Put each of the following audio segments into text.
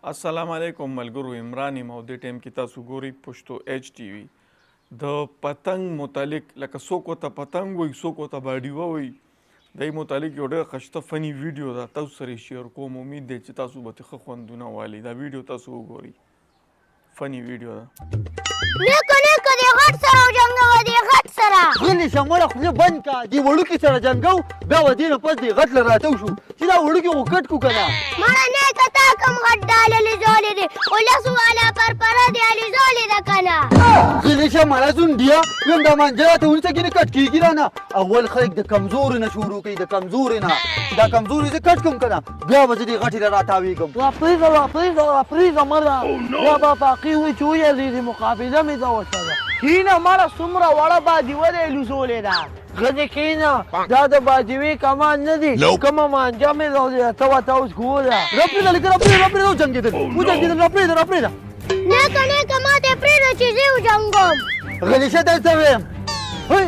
السلام علیکم ملګرو، عمران یم او دې ټایم کې تاسو ګورئ پښتو ایچ ټي وي. د پتنګ متعلق لکه څوک ورته پتنګ وایي، څوک ورته باډیوه وایي، د دې متعلق یو ډېره ښایسته فني ویډیو ده، تاسو سره یې شیر کوم. امید دی چې تاسو به ترې ښه خوندونه والئ. دا ویډیو تاسو وګورئ، فني ویډیو ده. نیکه نیکه دې غټ سره وجنګوه، دې غټ سره. غلې شه مړه، خوله بند کا. دې وړوکي سره جنګو، بیا به دې نه پس دې غټ له راتاو شو چې دا وړوکي خو کټ کو که نه. مړه نیکه، تا کوم غټ ډال الوزولې دی؟ ولس والا پرپره دې الوزولې ده که نه؟ غلې شه مړه زونډیه، ویم دا مانجه راته ونیسه، ګینې کټ کېږي رانه. اول خلک د کمزورو نه شروع کوي، د کمزورې نه. چې دا کمزوري زه کټ کوم که نه، بیا به زه دې غټې له راتاوېږم. راپرېږه راپرېږه راپرېږه مړه، بیا به فاقي وي چې ویرېږي، مقابله مې ده ورسره. کښېنه مړه، څومره وړه بادیوه دی لوزولې ده. غلې کښېنه، دا د بادیوې کمان نه دی، کومه مانجه مې راوړې ده، ته ورته اوس ګوره. راپرېږده لکه راپرېږده راپرېږده، وجنګېدل وجنګېدل، راپرېږده راپرېږده. نیکه نیکه ما ته پرېږده چې زه وجنګوم. غلې شه درته وایم. هی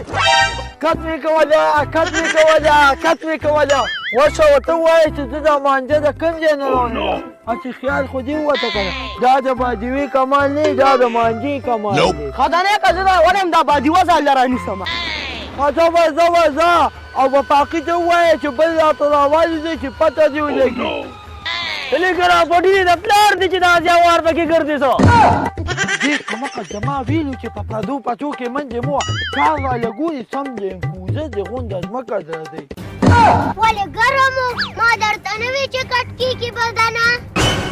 کت مې کوله، کت مې کوله، کت مې کوله. ورشه ورته ووایه چې زه دا مانجه د کوم ځای نه راوړم. هسې خیال خو دې ووته که نه، دا د بادیوې کمال نه دی، دا د مانجې کمال دی. ښه ده نیکه، زه دا ولیم دا بادیوه ځان له رانیسم. ښه ځه به ځه به ځه، او وفاقي ته ووایه چې بل راته راوالوځي چې پته دې ولګي. لږ راپټي دې د پلار دي چې دا ځوار پکې ګرځي. څه دې کمکه زما ویلو چې په پردو پچو کې منډې مو کار را لګولي، سم دی کوزه دې غونډه ځمکه درځي. ولې ګرم و؟ ما درته نه وي چې کټ کېږي بدنه.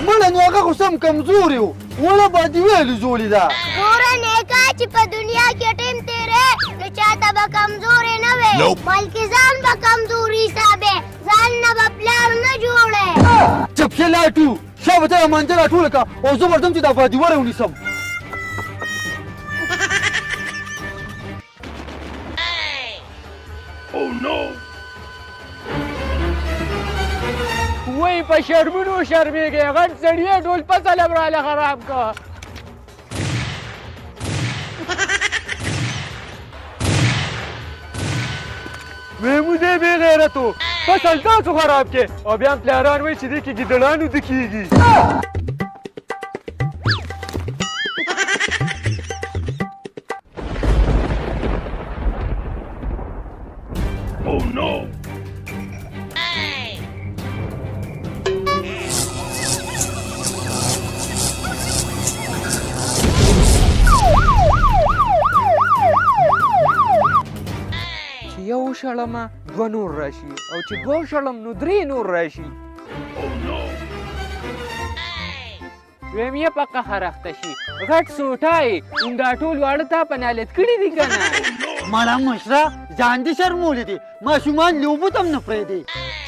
مړه نو هغه خو سم کمزوري و، وړه بادیوه یې لوزولې ده. ګوره نیکه، چې په دنیا کې ټیم تېری نو چاته به کمزوری نه وې، بلکې ځان به کمزوري حسابې، ځان نه به پلار نه جوړې. چپ شه لاټو، شابه ته مانجه راټوله که او زه ورځم چې دا بادیوه راونیسم. وای په شرمونو شرمېږی، غټ سړی یې، ټول فصل هم راله خراب که. ویمو دې بې غیرتو، فصل تاسو خراب کې او بیا هم پلاران وایي چې دې کې ګیدړان وده کېږي. چې یو شړمه دوه نور راشي، او چې دوه شړم نو درې نور راشي. ویم یې په قهر اخته شي، غټ سوټه یې، همدا ټول واړه تا په نالت کړي دي که نه؟ مړه مشره، ځان دې شرمولي دي، ماشومان لوبو ته هم نه پرېږدي.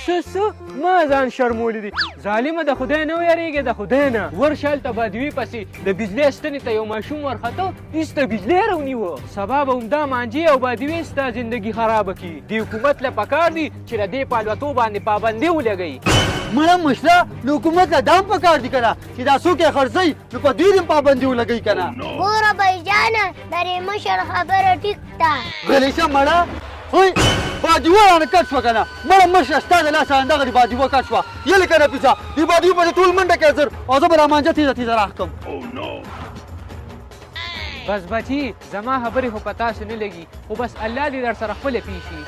څه څه ما ځان شرمولي دي؟ ظالمه، د خدای نه ویرېږې، د خدای نه. ورشه هلته بادیوې پسې د بجلۍ ستنې ته یو ماشوم ورخته، ایسته بجلی راونیوه. سبا به همدا مانجې او بادیوې ستا زندګي خرابه کړي. دې حکومت له پکار دي چې د دې په الوتو باندې پابندي ولګوي. مړه مشره، نو حکومت له دا هم پکار دي که نه چې دا څوک یې خرڅوي نو په دوی دې هم پابندي ولګوي که نه. ګوره بایجانه، د دې مشر خبره ټیک ده. غلې شه مړه. هوی بادیوه رانه کټ شوه که نه. مړه مشره، ستا د لاسه همدغه دې بادیوه کټ شوه. یلې که نه پیسه دې بادیوه پسې ټول منډه کوي زر، او زه به دا مانجه تیزه تیزه راښکم. بس بچي، زما خبرې خو په تاسو نه لګي، خو بس الله دې در سره خپله پیشي.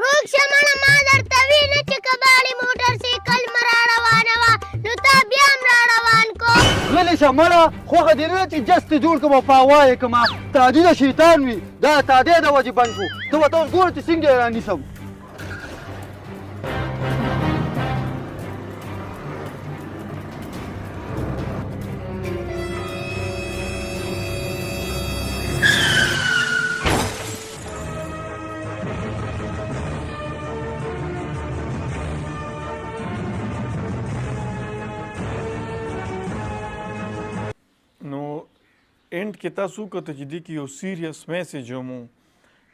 روک شه مړه، ما درته وی نه چې کباړي موټر سایکل مه را روانوه، نو تا بیا هم را روان کو. غلې شه مړه، خوښه دې نه ده چې جس دې جوړ کړم او په هوا یې کړم. تادي د شیطان وي، دا تادی د وجې بند شو. ته ورته اوس ګوره چې څنګه یې رانیسم. نو اینډ کې تاسو کته چې دې کې یو سیریس میسج هم و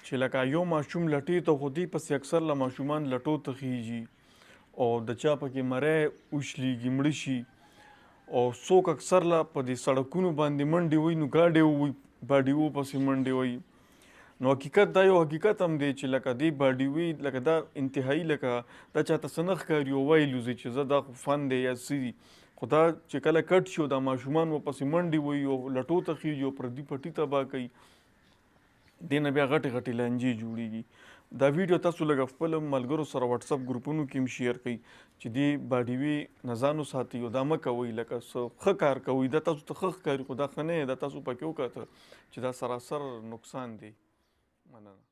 چې لکه یو ماشوم لټې ته، خو دې پسې اکثر له ماشومان لټو ته خیږي او د چا پکې مری وشلیږي، مړه شي، او څوک اکثر له په دې سړکونو باندې منډې وهي نو ګاډی ووهي، باډیوو پسې منډې وهي. نو حقیقت دا یو حقیقت هم دی چې لکه دې باډیوي لکه دا انتهایی لکه دا چاته څه نه ښکاري او وایي لوځي چې زه دا خو فن دی یا څه دي، خو دا چې کله کټ شي او دا ماشومان ورپسې منډې وهي او لټو ته خېژي او پردي پټي تباه کوي، دې نه بیا غټې غټې لانجې جوړېږي. دا ویډیو تاسو لږ خپل ملګرو سره واتساپ ګروپونو کې هم شیر کړئ چې دې باډیوي نه ځان وساتئ او دا مه کوئ، لکه څه ښه کار کوئ دا تاسو ته ښه ښکاري خو دا ښه نه دی، دا تاسو پکې وکاته چې دا سراسر نقصان دی. مننه.